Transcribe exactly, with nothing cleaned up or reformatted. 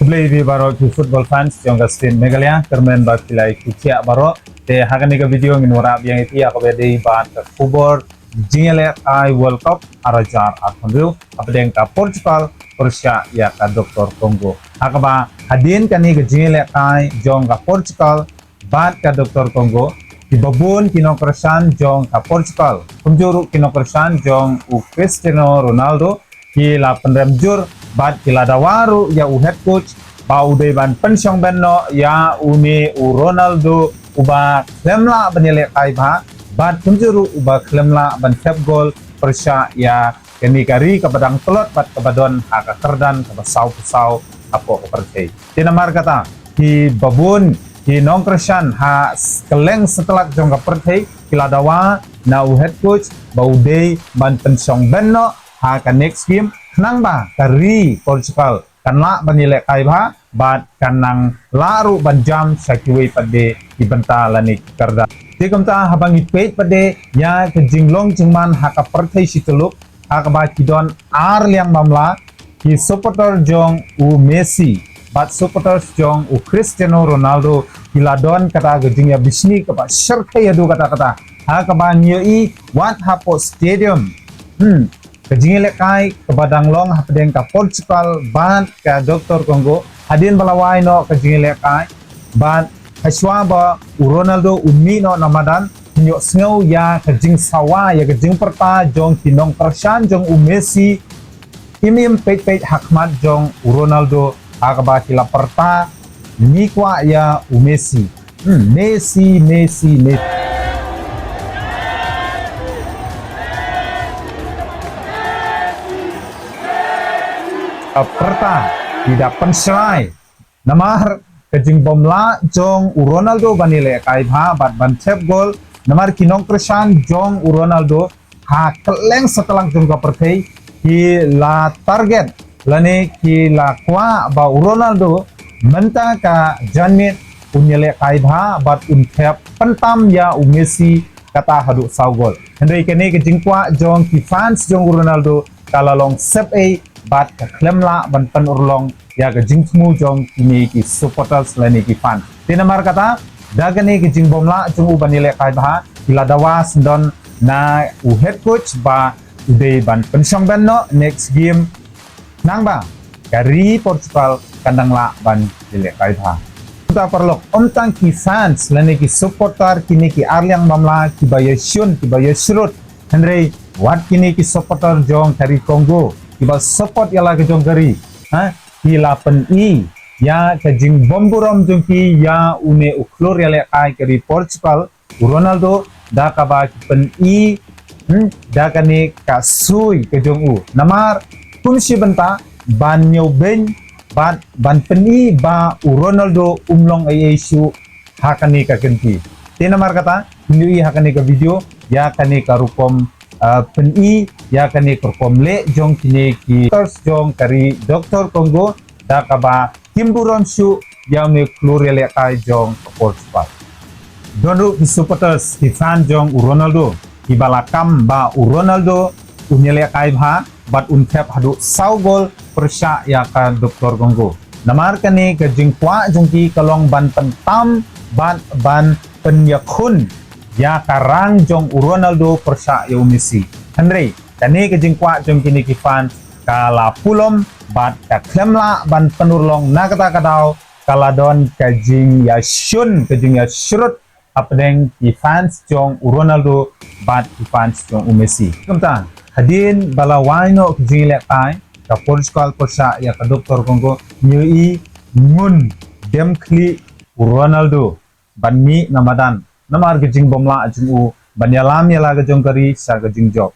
Khublei ïa phi baroh ki football fans jong ka state Meghalaya, kyrmen ba phi la ïa khublei baroh. Te ha kane ka video ngin wanrah biang ïa phi ïa kaba dei bad ka khubor jingïalehkai World Cup ar hajar arphew hynriew hapdeng ka Portugal pyrshah ïa ka Doctor Congo. Ha kaba hadien kane ka jingïalehkai jong ka Portugal bad ka Doctor Congo, kiba bun ki nongkyrshan jong ka Portugal, kumjuh ruh ki nongkyrshan jong u Cristiano Ronaldo, ki la pynrem jur bad ki la dawa ruh ïa u head coach ba u dei ban pynshong bein noh ïa une u Ronaldo uba khlem lah ban ïalehkai bha bad kumjuh ruh uba khlem lah ban thep gol pyrshah ïa kane ka ri kaba dang tlot bad kaba don ha ka kyrdan kaba sawphew saw hapoh ka pyrthei. Te namar kata, kiba bun ki nongkyrshan ha s-, kylleng satlak jong ka pyrthei ki la dawa na u head coach ba u dei ban pynshong bein noh ha ka next game, khnang ba ka ri Portugal kan lah ban ïalehkai bha bad kan nang lah ruh ban jam sha kiwei pat de ki bynta lane ki kyrdan. Te kumta haba ngi peit pat de ïa ka jinglong jingman ha ka pyrthei shi tyllup, ha kaba ki don ar liang mamla, ki supporter jong u Messi bad supporters jong u Cristiano Ronaldo ki la don kata ka jingbishni kaba shyrkhei haduh katta katta, ha kaba ngi ïohi wat hapoh stadium. Hmm. Ka jingïalehkai kaba dang long hapdeng ka Portugal bad ka Doctor Congo, hadien ba la wai noh ka jingïalehkai bad hashwa ba u Ronaldo un mih noh na madan, ngi ïohsngew ïa ka jingsawa, ïa ka jingpyrta jong ki nongkyrshan jong u Messi, im im peit peit ha khmat jong u Ronaldo, ha kaba ki la pyrta, ngi kwah ïa u Messi. Hmm, Messi, Messi, Messi. Ka pyrta, ki da pynshai. Namar ka jingbymlah jong u Ronaldo ban ïalehkai bha bad ban thep gol, namar ki nongkyrshan jong u Ronaldo ha kylleng satlak jong ka pyrthei ki la target lane ki la kwah ba u Ronaldo mynta ka janmiet un ïalehkai bha bad un thep pyntam ïa u Messi kata haduh saw gol. Hynrei kane ka jingkwah jong ki fans jong u Ronaldo ka la long sepei bad ka khlem lah ban pynurlong ïa ka jingthmu jong kine ki supporters lane ki fan. Te namar kata, da kane ka jingbymlah jong u ban ïalehkai bha, ki la dawa syndon na u head coach ba u dei ban pynshong bein noh next game, khnang ba ka ri Portugal kan dang lah ban ïalehkai bha. Kumta paralok, ym tang ki fans lane ki supporter kine ki ar liang mamla kiba ïashun, kiba ïashrut, hynrei wat kine ki supporter jong ka ri Congo kiba support ïa la ka jong ka ri, ha, ki la pyni ïa ka jingbymburom jong ki ïa une u khlur ïalehkai ka ri Portugal, u Ronaldo, da kaba ki pyni, hmm, da kane ka sui ka jong u. Namar kum shi bynta ban ñiewbeiñ bad ban pyni ba u Ronaldo um long ei ei shuh ha kane ka kynti. Te namar kata, ngin ïohi ha kane ka video ïa kane ka rukom, ah, pyni ïa kane ka rukom leh jong kine ki supporters jong ka ri Doctor Congo, da kaba kim burom shuh ïa une u khlur ïalehkai jong ka Portugal. Don ruh ki supporters, ki fan jong u Ronaldo, kiba la kam ba u Ronaldo un ïalehkai bha bad un thep haduh saw gol pyrshah ïa ka Doctor Congo. Namar kane ka jingkwah jong ki ka long ban pyntam bad ban pynïakhun ïa ka rang jong u Ronaldo pyrshah ïa u Messi. Hynrei kane ka jingkwah jong kine ki fan ka la pulom bad ka khlem lah ban pynurlong na kata ka daw, ka la don ka jingïashun, ka jingïashrut hapdeng ki fans jong u Ronaldo bad ki fans jong u Messi. Kumta, hadien ba la wai noh ka jingïalehkai ka Portugal pyrshah ïa ka Doctor Congo, ngi ïohi ngun dem khlieh u Ronaldo ban mih na madan namar ka jingbymlah jong u ban ïalam ïa la ka jong ka ri sha ka jingjop.